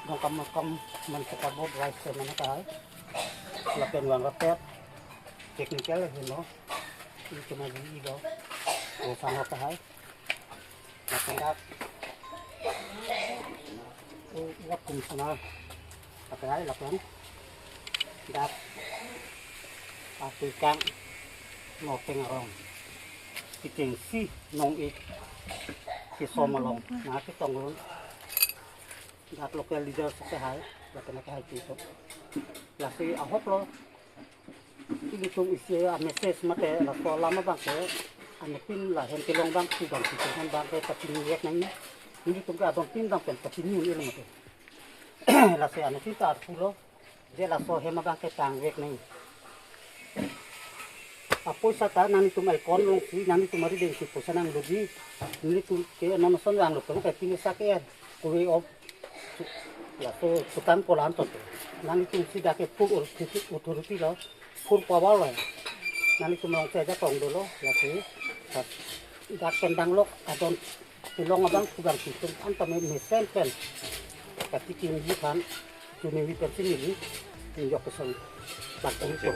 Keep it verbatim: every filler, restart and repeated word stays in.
Kam kam man kepabot rice mana kahai. Lapen vang rapet technical heno. Ini cuma di ido. Oh, sama kahai. Lapen dak. Oh, iwak kum sana. Pakai lapen. Dak. Aku kang. Noteng arong. Kiting si nong ik. Kisom along. Nah, kitong lun. Dak local leader si kahai, lapen kahai ti to. Lasi ahok lo. Ilitum isi a message mate laso alam abang ke. Anuttin lahen kelong abang, tu abang, tu abang ke pachini vek nang. Ilitum ke adon tin abang pen pachini un il mate. Lasi anuttin ta arpu lo. Je laso hem abang ke tangvek nang. Apoisa ta nanglitum aikon longsi, nanglitum arideng si poisa nangloji. Nanglitum ke non son vanglo, kamu kaipin sa ke. Kuwe op. Laso tukang polan to. Nanglitum si dak ke full authority, authority lo. Full power lo. Nanglitum longsi ajakong dolo, lasi. Dak pen danglok, adon kelong abang, tu abang, tu abang, anta me mesen pen. Kati kini ji kan, tu ni mi pen sini ji, ni jok kesong. Bang kini to.